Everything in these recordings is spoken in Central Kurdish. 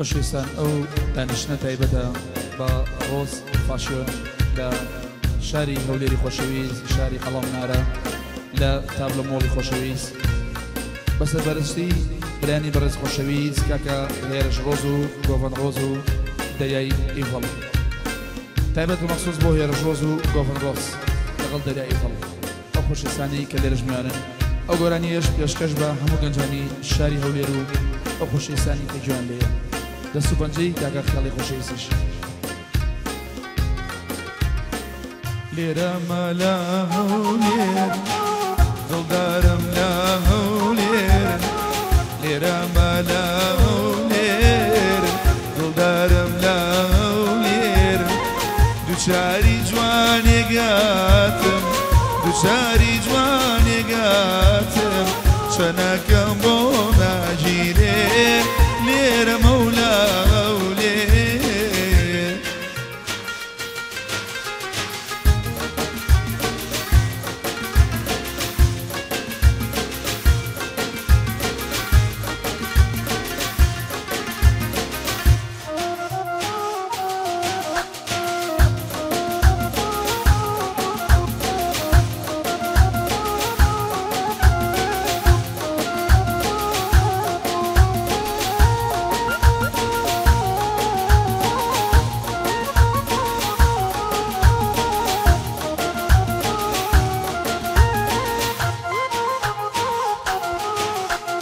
خۆشەویستان ئەو دانیشتنە تایبەتە بە ڕۆز فاشیۆن لە شاری هەولێری خۆشەویست، شاری قەڵا منارە لە تابلۆ مۆڵی خۆشەویست بە سەرپەرستی برایانی بەڕێز خۆشەویست کاکە هێرش ڕۆز و گۆڤەند ڕۆز و دەریای ئیڤڵ. تایبەت و مەخسوس بۆ هێرش ڕۆز و گۆڤەند ڕۆز لەگەڵ دەریای ئیڤڵ. ئەو خۆشەویستانەی کە لێرەش میوانن. ئەو گۆرانیەش پێشکەش بە هەموو گەنجانی شاری هەولێر و ئەو خۆشەویستانی کە گوێیان لێیە. دەست و پەنجەی کاکە خێڵی خۆشەویستیش. لێرە مەلا هەولێر، دڵدارم لە هەولێر. لێرە مەلا هەولێر، دڵدارم لە هەولێر. دووچاری جوانێگاتم، دووچاری جوانێگاتم، چەنەکەم بۆ ناگیرێ. لێرە مەولا هەولێر.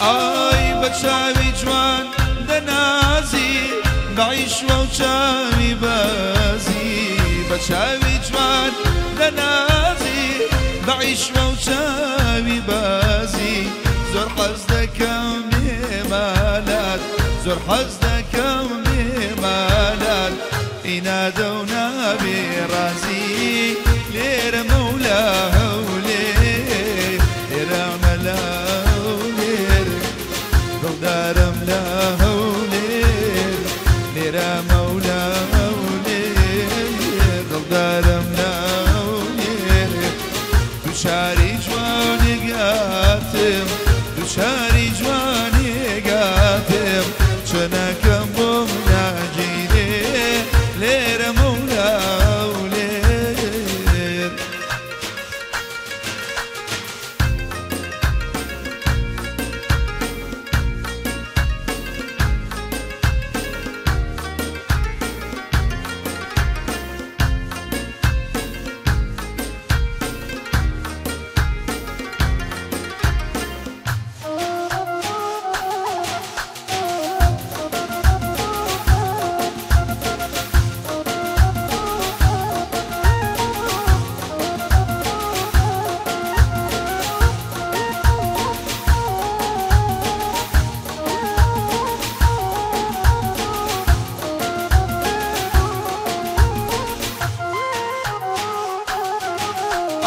ئای بە چاوی جوان دەنازی، بەعیشوە و چاوی بازی. بە چاوی جوان دەنازی، بەعیشوە و چاوی بازی. زۆر حەز دەکەم بێمالات، زۆر حەز دەکەم بێمالات، ئینادە و نابێ ڕازی. لێرە مەولا هەولێر، لێرە مەلا هەولێر، دڵدارم لە هەولێر. لێرە مەولا هەولێر، دڵدارم لە هەولێر. دووچاری جوانێگاتم، دووچاری جوانێگاتم، چەنەکەم بۆم ناگیرێ. لێرە مەولا هەولێر.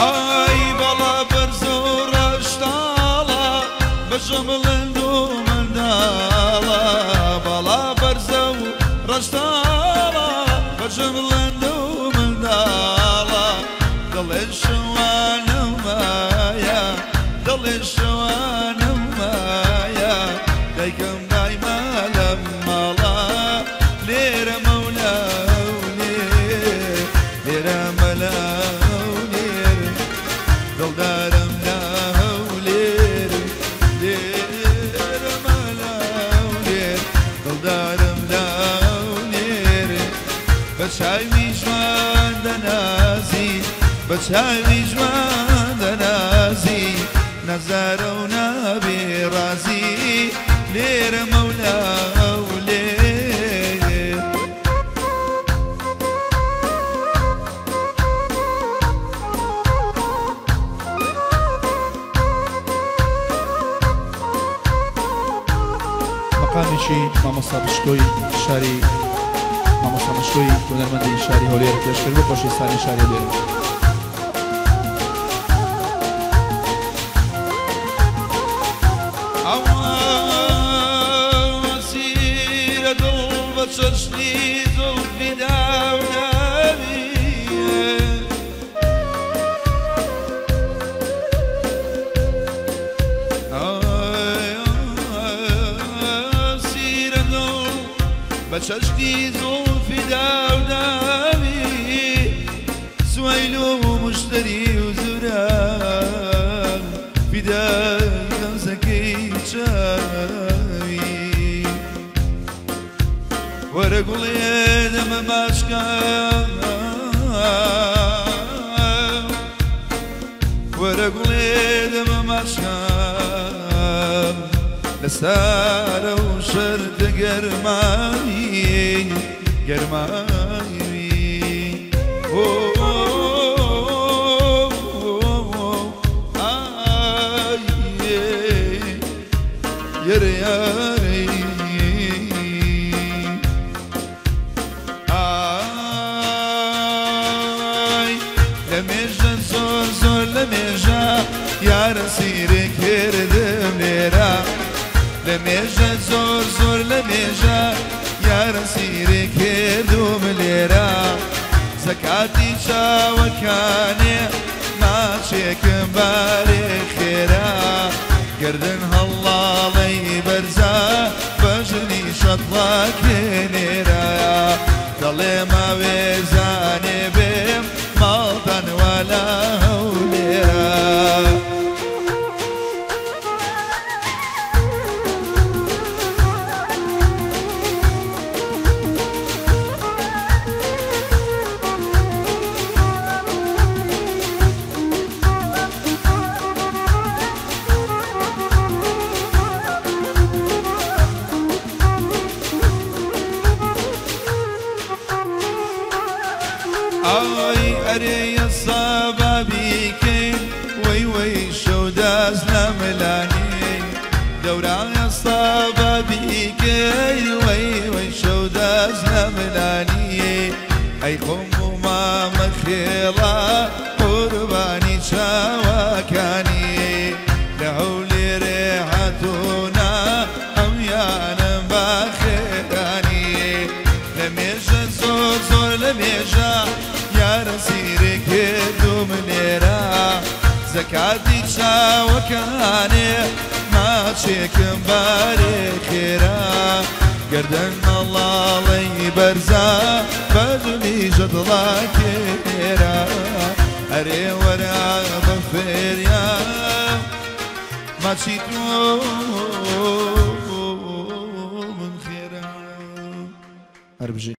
ئای بەڵا بەرز و ڕەشتاڵە، بەژەمڵند و منداڵە. بەڵا بەرزە و ڕەشتاڵە، بەژەمڵند و منداڵە. دڵێ شەوانەمایە، دڵێ شەوانەمایە، دایکم دایما لە ماڵە. لێرە مەولا هەولێر، لێرە مەلا هەولێر، دڵدارم لە هەولێر. لێرە مەلا هەولێر، دڵدارم لە هەولێر. بە چاوی جوان دەنازی، بە چاوی جوان دەنازی، نەزارە و نابێ ڕازی. لێرە مەولا هەولێر. مەقامێکی مامۆستا پشکۆی شاری، مامۆستا مشکۆی هونەرمەندی شاری هەولێر پێشکرد بۆ خۆشەویستانی شاری هەولێر. ئەوە سیرە دڵ بە چەشنی زوڵفی داوناویە. سیرە دڵ بە چەشتی زوڵفی داوداوی سوەیل و مشتری و زوران فیدای غەمزەکەی چاوی وەرە گوڵێ دەمە ماچکە وەرە گوڵێ دەمە ماچکە لەسارە و شەرتە گەرمایی گەرمایی یەرە یارەی ئای لە مێژە زۆر زۆر لە مێژە یارە سیرێ کردم لێرە لە مێژە زۆر زۆر لە مێژە یارە سیرێ کردم لێرە زەکاتی چاوەکانێ ماچێکم بارێ خێرا گردن هەڵاڵەی بەرزا بەژنی شەتڵاکێ نێرا دەڵێ ماوێزانێ بێم ماڵتان وەلا هەولێرا. ئای ئەرێ یەسابا بیکەین وەی وەی شەو دەست لە ملانی دەورا یەسابا بیکەین وەی وەی شەو دەست لە ملانی ئەی خۆم و مامە خێڵا قوربانی چاوەکانی لە هەولێرێ هاتوونا ئەمیانم باخێرانی لە مێژە زۆر زۆر لە مێژە یارە سیرێ کردوم لێرە زەکاتی چاوەکانێ ماچێکم بارێ خێرا گەردن مەڵاڵەی بەرزا بەدلی ژەدڵاکێ لێرە ئەرێ وەرە بە فێریا ماچی تۆ من خێرا. هەر بژی.